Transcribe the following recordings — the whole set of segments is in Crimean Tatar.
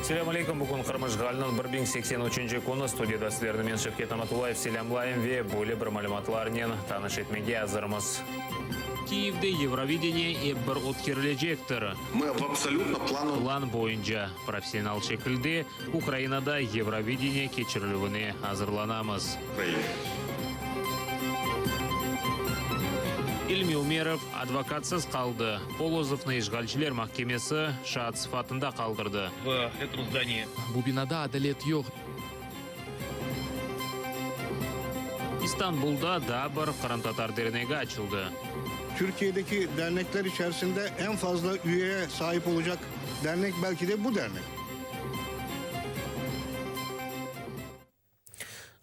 Selâm aleyküm, bugün Qırım işğaliniñ 1083-nci künü, studiyada sizlerni men Şevket Namatullayev selâmlayım ve böyle bir malümatlarnen tanış etmege azırmız. Kiyevde Yevrovideniye ep bir ötkerilecektir. Plan boyunca, professional şekilde Ukrainada Yevrovideniye keçirilüvine azırlanamız. İlmi Ümerov advokatsız qaldı, Polozovnı işğalciler mahkemesi şaat sıfatında qaldırdı. Bu binada adalet yoq. İstanbulda daa bir qırımtatar dernegi açıldı. Türkiyedeki dernekler içerisinde eñ fazla üyeye sahip olacaq dernek belki de bu dernek.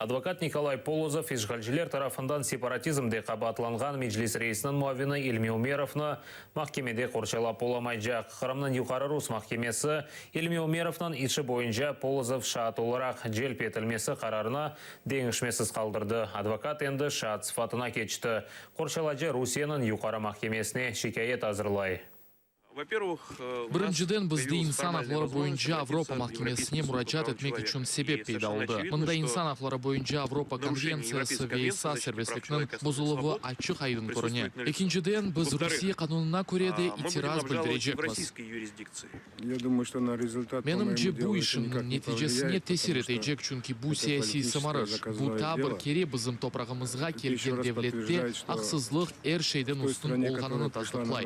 Advokat Nikolay Polozov işğalciler tarafından separatizmde qabaatlanğan Meclis reisiniñ muavini İlmi Ümerovnı mahkemede qorçalap olamaycaq. Qırımnıñ Yuqarı Rus mahkemesi İlmi Ümerovnıñ işi boyunca Polozov şaat olaraq celp etilmesi qararını deñişmesiz qaldırdı. Advokat endi şaat sıfatına keçti. Qorçalacı Rusiyeniñ Yuqarı mahkemesine şikâyet azırlay. Birinciden, bizde İnsan aqları boyunca Avropa mahkemesine muracaat etmek içün sebep peyda oldı. Mında İnsan aqları boyunca Avropa konventsiyası ve esas serbestlikniñ bozuluvı açıq-aydın körüne. Ekinciden, biz Rusiye qanunına köre de itiraz bildirecekmiz. Menimce, bu işimniñ neticesine tesir etecek, çünki bu siyasiy sımarış, bu taa bir kere bizim toprağımızğa kelgen devlette aqsızlıq er şeyden üstün olğanını tasdıqlay.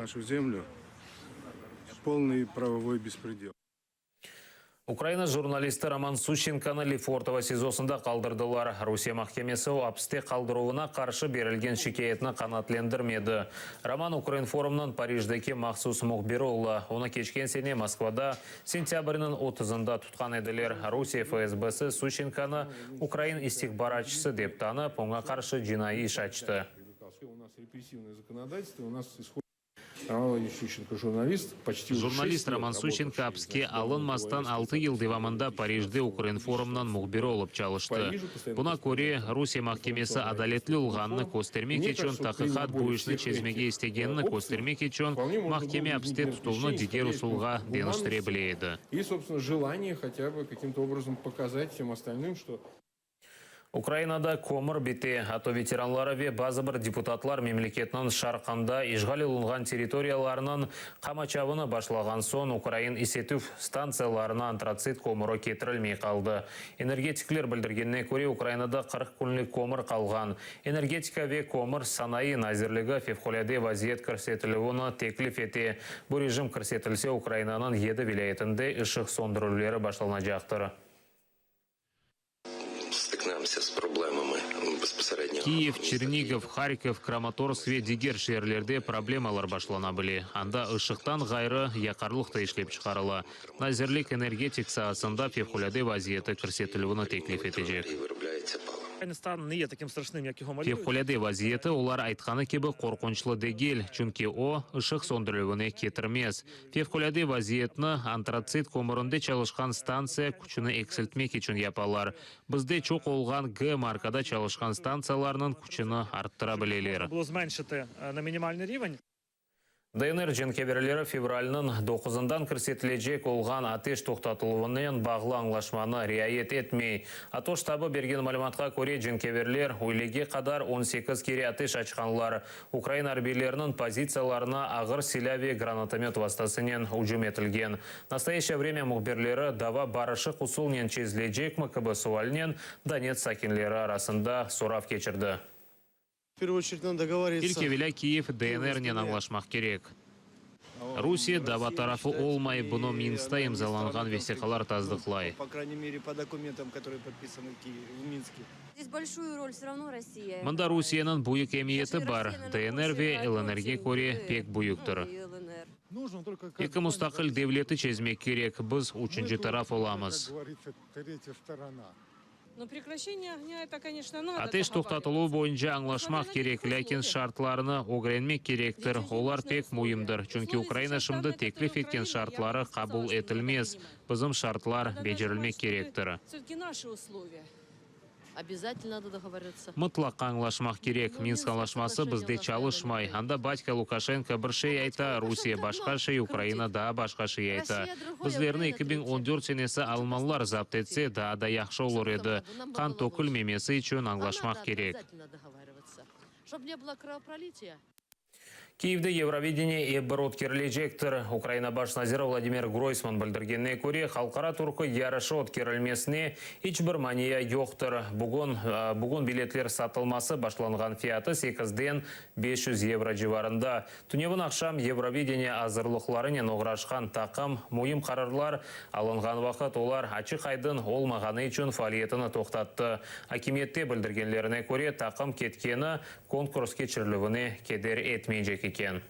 Ukraina jurnalisti Roman Suşçenkonı Lefortovo SİZOsında qaldırdılar. Rusiye mahkemesi o apiste qaldıruvına qarşı berilgen şikâyetni qanaatlendirmedi. Roman Ukrinformnıñ Parijdeki mahsus mühbiri ola. Onı keçken sene Moskvada sentâbrniñ otuzında tutqan ediler. Rusiye FSBsi Suşçenkonı ukrain istihbaratçısı dep tanıp, oña qarşı cinaiy iş açtı. Jurnalist Roman Suşçenko apiske alınmastan altı yıl devamında Parijde Ukrinformnıñ mühbiri olıp çalıştı. Buna köre, Rusiye mahkemesi adaletli olğanını köstermek içün, taqiqat bu işni çezmege istegenini köstermek içün, mahkeme apiste tutuvnı diger usulğa deñiştire bile edi. Ukrainada kömür bite, ATO veteranları ve bazı bir deputatlar memleketniñ şarqında işğal olunğan territoriyalarnıñ qamaçavını başlağan soñ ukrain isetüv stantsiyalarına antratsit kömüri ketirilmey qaldı. Energetikler bildirgenine köre, Ukrainada 40 künlik kömür qalğan. Energetika ve kömür sanayı nazirligi fevqulâde vaziyet kirsetilüvini teklif ete. Bu rejim kirsetilse, Ukrainanıñ yedi vilâyetinde ışıq söndürüvleri başlanacaqtır. Kiyev, Çernigov, Harkov, Kramatorsk ve diger şeerlerde problemalar başlana bile. Anda ışıqtan ğayrı, yaqarlıq da işlep çıqarıla. Nazirlik energetik saasında fevqulâde vaziyeti kirsetilüvini teklif etecek. Fevqulâde vaziyeti, olar aytqanı kibi, qorqunçlı degil, çünki o, ışıq söndürüvine ketirmez. Fevqulâde vaziyetni antratsit kömürinde çalışqan stantsiya küçüni eksiltmek içün yapalar. Bizde çoq olğan G markada çalışqan stantsiyalarnıñ küçüni arttıra bileler. DNR cenkeverleri fevralniñ doquzından kirsetilecek olğan ateş toqtatıluvınen bağlı añlaşmanı riayet etmey. ATO ştabı bergen malümatqa köre, cenkeverler üylege qadar on sekiz kere ateş açqanlar. Ukraina arbiyleriniñ pozitsiyalarına ağır silâ ve granatomet vastasınen ücüm etilgen. Nastoyaşçeye vremâ mühbirleri dava barışıq usulnen çezilecekmi kibi sualnen Donetsk sakinleri arasında sorav keçirdi. İlk evelâ Kiyev DNR-nen añlaşmaq kerek. Rusiye dava tarafı olmay, bunı Minskta imzalanğan vesiqalar tasdıqlay. Mında Rusiyeniñ büyük emiyeti bar, DNR ve LNR-ge köre pek büyüktir. Eki mustaqil devleti çezmek kerek, biz üçünci taraf olamız. Ateş toqtatıluvı boyunca añlaşmaq kerek, lâkin şartlarnı ögrenmek kerektir, olar pek müimdir, çünki Ukraina şimdi teklif etken şartları qabul etilmez, bizim şartlar becerilmek kerektir. Mıtlaqa añlaşmaq kerek. Minsk añlaşması bizde çalışmay. Anda batya Lukaşenko bir şey ayta, Rusiye başqa şey, Ukraina daa başqa şey ayta. Bizlerni 2014 senesi almanlar zapt etse, daa da yahşı olur edi. Qan tökülmemesi içün añlaşmaq kerek. Kiyevde Yevrovideniye ep bir ötkerilecektir. Ukraina baş naziri Vladimir Groysman bildirgenine köre, halqara türkü yarışı ötkerilmesine iç bir mania yoqtır. Bugün bugün biletler satılması başlanğan fiyatı sekizden 500 yevro civarında. Tünevin aqşam Yevrovideniye azırlıqlarınen oğraşqan taqım müim qararlar alınğan vaqıt olar açıq-aydın olmağanı içün faaliyetini toqtattı. Akimiyette bildirgenlerine köre, taqım ketkeni konkurs keçirilüvine keder etmeycek eken.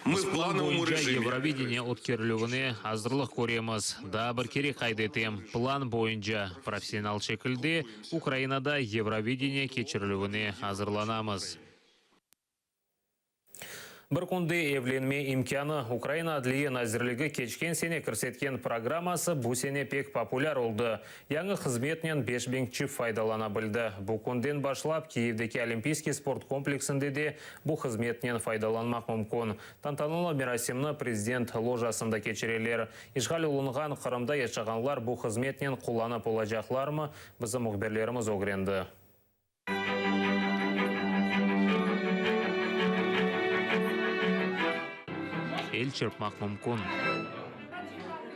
Biz Plan boyunca Yevrovideniye ötkerilüvine azırlıq köremiz. Daa bir kere qayd etem, plan boyunca, professional şekilde Ukrainada Yevrovideniye keçirilüvine azırlanamız. Bir künde evlenme imkânı, Ukraina Adliye nazirligi keçken sene kirsetken programması bu sene pek populâr oldı. Yañı hızmetnen 5000 çift faydalana bildi. Bu künden başlap Kiyevdeki Olimpiyskiy sport kompleksinde de bu hızmetnen faydalanmaq mümkün. Tantanalı merasimni prezident lojasında keçireler. İşğal olunğan Qırımda yaşağanlar bu hızmetnen qullanıp olacaqlarmı, bizim mühbirlerimiz ögrendi. El çırpmaq mümkün.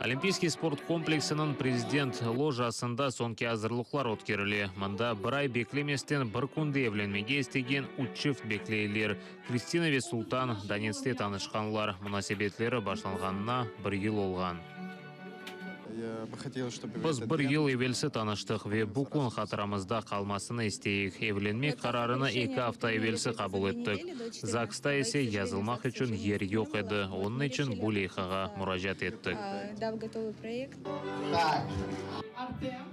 Olimpiyskiy sport kompleksiniñ prezident lojasında soñki azırlıqlar ötkerile. Mında bir ay beklemesten bir künde evlenmege istegen üç çift bekleyler. Kristina ve Sultan Donetskte tanışqanlar, munasebetleri başlanğanına bir yıl olğan. Biz bir yıl evelsi tanıştıq ve bu kün hatıramızda qalmasını isteyik. Evlenmek qararını eki afta evelsi qabul ettik. ZAGSta ise yazılmaq içün yer yoq edi, onıñ içün bu leyhağa muracaat ettik.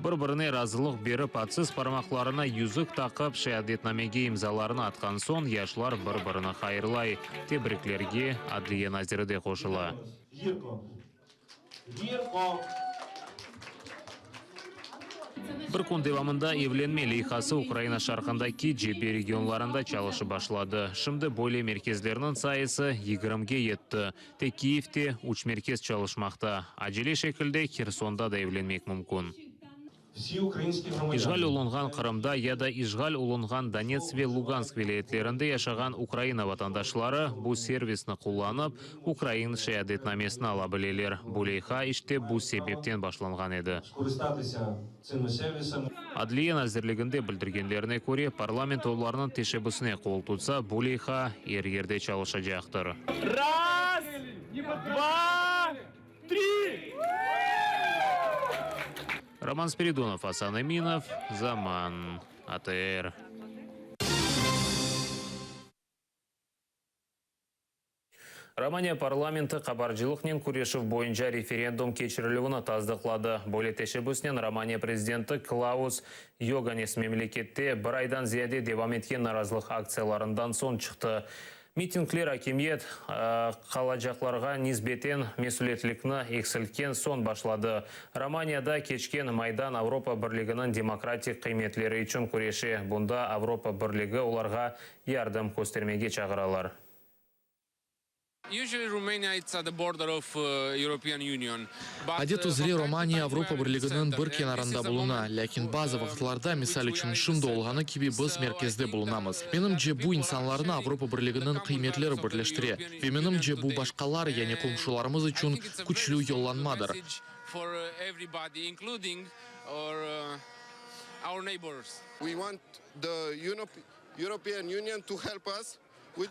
Bir-birine razılıq berip, adsız parmaqlarına yüzük taqıp, şeadetnamege imzalarını atqan soñ, yaşlar bir-birini hayırlay. Tebriklerge Adliye naziri de qoşula. Bir kün devamında evlenme leyhası Ukraina şarqındaki cebe regionlarında çalışıp başladı. Şimdi böyle merkezlerniñ sayısı yigirmige yetti. Tek Kiyevde üç merkez çalışmaqta. Acele şekilde Hersonda da evlenmek mümkün. İşğal olunğan Qırımda ya da işğal olunğan Donetsk ve Lugansk vilâyetlerinde yaşağan Ukraina vatandaşları bu servisni qullanıp, ukrain şeadetnamesini ala bileler. Bu leyha işte bu sebepten başlanğan edi. Adliye nazirliginde bildirgenlerine köre, parlament olarnıñ teşebbüsine qol tutsa, bu leyha er yerde çalışacaqtır. Roman Spiridonov, Asan Eminov, Zaman, ATR. Romaniya parlamenti qabarcılıqnen küreşüv boyunca referendum keçirilüvini tasdıqladı. Böyle teşebbüsnen Romaniya prezidenti Klaus Yoganis memlekette bir aydan ziyade devam etken narazılıq aktsiyalarından soñ çıqtı. Mitingler akimiyet qalacaqlarğa nisbeten mesülietlikni eksiltken soñ başladı. Romaniyada keçken Maydan Avropa Birliginiñ demokratik qıymetleri içün küreşe, bunda Avropa Birligi olarğa yardım köstermege çağıralar. Adet üzre Romaniya Avropa Birliginiñ bir kenarında buluna, lâkin bazı vaqıtlarda, misal içün, şimdi olğanı kibi biz merkezde bulunamız. Menimce, bu insanlarnı Avropa Birliginiñ qıymetleri birleştire. Ve menimce, bu başqalar, yani qomşularımız içün küçlü yollanmadır.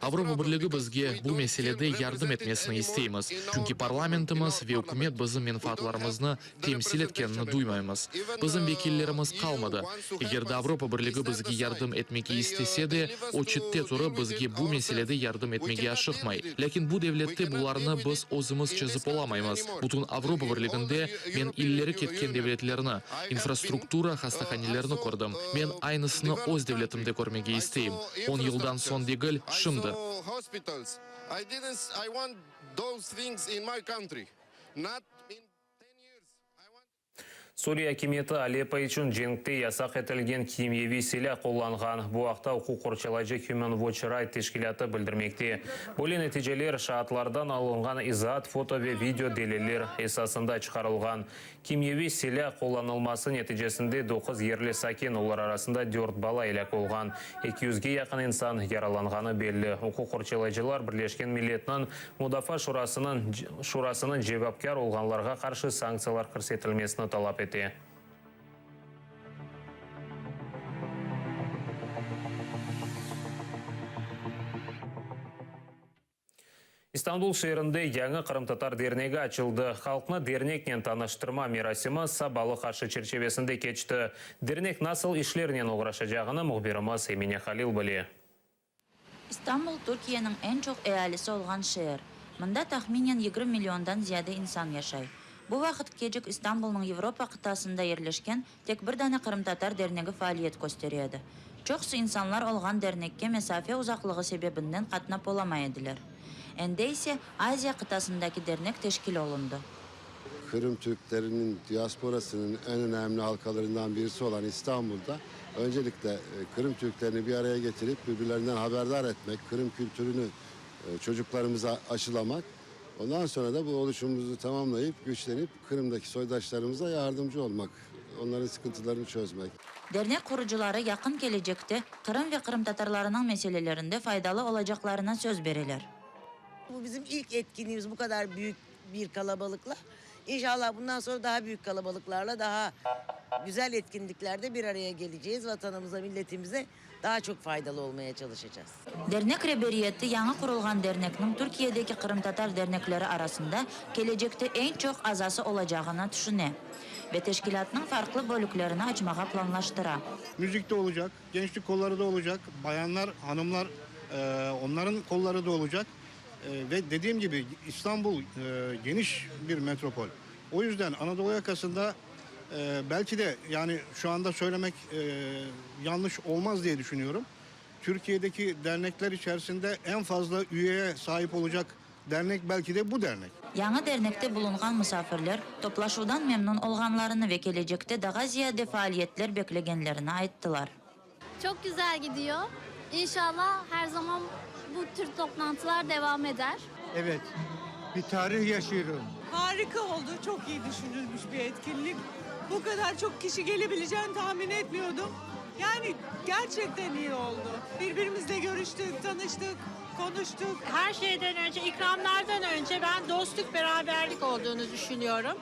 Avropa Birligi bizge bu meselede yardım etmesini isteymiz, çünki parlamentimiz ve ükümet bizim menfaatlarımıznı temsil etkenini duymaymız. Bizim vekillerimiz qalmadı. Eger de Avropa Birligi bizge yardım etmege istese de, o çette turıp bizge bu meselede yardım etmege aşıqmay. Lâkin bu devlette bularnı biz özümiz çezip olamaymız. Bütün Avropa Birliginde men ileri ketken devletlerni, infrastruktura, hastahanelerni kördim. Men aynısını öz devletimde körmege isteyim. On yıldan soñ degil, şimdi. Suriye akimiyeti Aleppo içün cenkte yasaq etilgen kimyeviy silâ qullanğan. Bu aqta uquq qorçalayıcı Human Watch Right teşkilâtı bildirmekte. Böyle neticeler şaatlardan alınğan izaat, foto ve video deliller esasında çıqarılğan. Kimyeviy silâ qullanılması neticesinde doquz yerli sakin, olar arasında dört bala elâk olğan, eki yüzge yaqın insan yaralanğanı belli. Uquq qorçalayıcılar Birleşken Milletniñ Mudafaa Şurasınıñ Şurasınıñ cevapkâr olğanlarğa qarşı sanktsiyalar kirsetilmesini talap ete. İstanbul şeerinde yañı qırımtatar dernegi açıldı. Halqnı derneknen tanıştırma merasimi sabalıq aşı çerçivesinde keçti. Dernek nasıl işlernen oğraşacağını mühbirimiz Emine Halil bile. İstanbul, Türkiyeniñ eñ çoq ealisi olğan şeer. Mında tahminen 20 milliondan ziyade insan yaşay. Bu vaqıtkecik İstanbulnıñ Avropa qıtasında yerleşken tek bir dane qırımtatar dernegi faaliyet köstere edi. Çoqusı insanlar olğan dernekke mesafe uzaqlığı sebebinden qatnap olamay ediler. Endi ise Aziya qıtasındaki dernek teşkil olundı. Qırım türkleriniñ diasporasınıñ eñ önemli halkalarından birisi olan İstanbulda öncelikle Qırım türklerini bir araya getirip birbirlerinden haberdar etmek, Qırım kültürünü çocuklarımıza aşılamak, ondan sonra da bu oluşumumuzu tamamlayıp, güçlenip Qırımdaki soydaşlarımıza yardımcı olmaq, onların sıkıntılarını çözmek. Dernek qurucıları yaqın kelecekte Qırım ve qırımtatarlarınıñ meselelerinde faydalı olacaqlarına söz bereler. Bu bizim ilk etkinliğimiz bu kadar büyük bir kalabalıkla. İnşallah bundan sonra daha büyük kalabalıklarla daha güzel etkinliklerde bir araya geleceğiz. Vatanımıza, milletimize daha çok faydalı olmaya çalışacağız. Dernek reberiyeti yañı qurulğan dernekniñ Türkiyedeki qırımtatar dernekleri arasında kelecekte eñ çoq azası olacağını tüşüne ve teşkilâtnıñ farqlı bölüklerini açmağa planlaştıra. Müzik de olacaq, gençlik kolları da olacaq, bayanlar, hanımlar, onların kolları da olacaq. Ve dediğim gibi İstanbul geniş bir metropol. O yüzden Anadolu yakasında belki de yani şu anda söylemek yanlış olmaz diye düşünüyorum. Türkiye'deki dernekler içerisinde en fazla üyeye sahip olacaq dernek belki de bu dernek. Yañı dernekte bulunğan musafirler toplaşuvdan memnün olğanlarını ve kelecekte daha ziyade faaliyetler beklegenlerini ayttılar. Çoq güzel gidiyor. İnşallah her zaman bu tür toplantılar devam eder. Evet, bir tarih yaşıyorum. Harika oldu, çok iyi düşünülmüş bir etkinlik. Bu kadar çok kişi gelebileceğini tahmin etmiyordum. Yani gerçekten iyi oldu. Birbirimizle görüştük, tanıştık, konuştuk. Her şeyden önce, ikramlardan önce ben dostluk, beraberlik olduğunu düşünüyorum.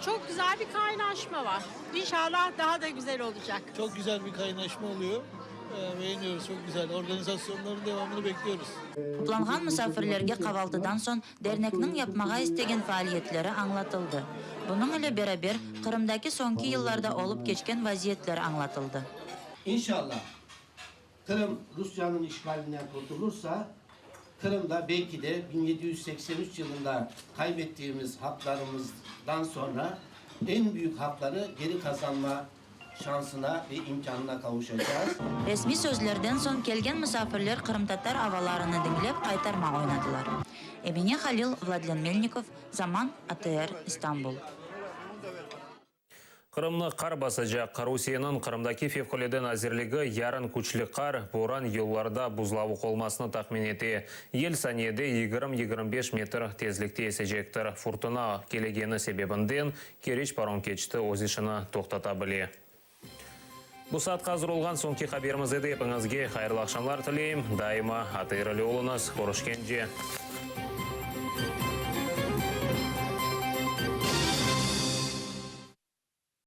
Çok güzel bir kaynaşma var. İnşallah daha da güzel olacak. Çok güzel bir kaynaşma oluyor. Beğeniyoruz, çok güzel. Organizasyonların devamını bekliyoruz. Toplanğan musafirlerge qavaltıdan soñ dernekniñ yapmağa istegen faaliyetleri añlatıldı. Bunıñ ile beraber, Qırımdaki soñki yıllarda olıp keçken vaziyetler añlatıldı. İnşallah, Qırım Rusyanıñ işğalinden qurtulırsa, Qırımda belki de 1783 yılında kaybettiğimiz haqlarımızdan soñra eñ büyük haqları geri qazanma şansına ve imkânına qavuşacağız. Resmiy sözlerden soñ kelgen musafirler qırımtatar avalarını diñlep qaytarma oynadılar. Emine Halil, Vladlen Melnikov, Zaman, ATR, İstanbul. Qırımnı qar basacaq. Rusiyeniñ Qırımdaki Fevqulâde nazirligi yarın küçlü qar, boran, yollarda buzlavuq olmasını tahmin ete. Yel saniyede 20-25 metr tezlikte esecektir. Furtuna kelegeni sebebinden Keriç parom keçiti öz işini toqtata bile. Bu saatqa azır olğan soñki haberimiz edi. Epiñizge hayırlı aqşamlar tileyim. Daima ATR ile oluñız. Körüşkence.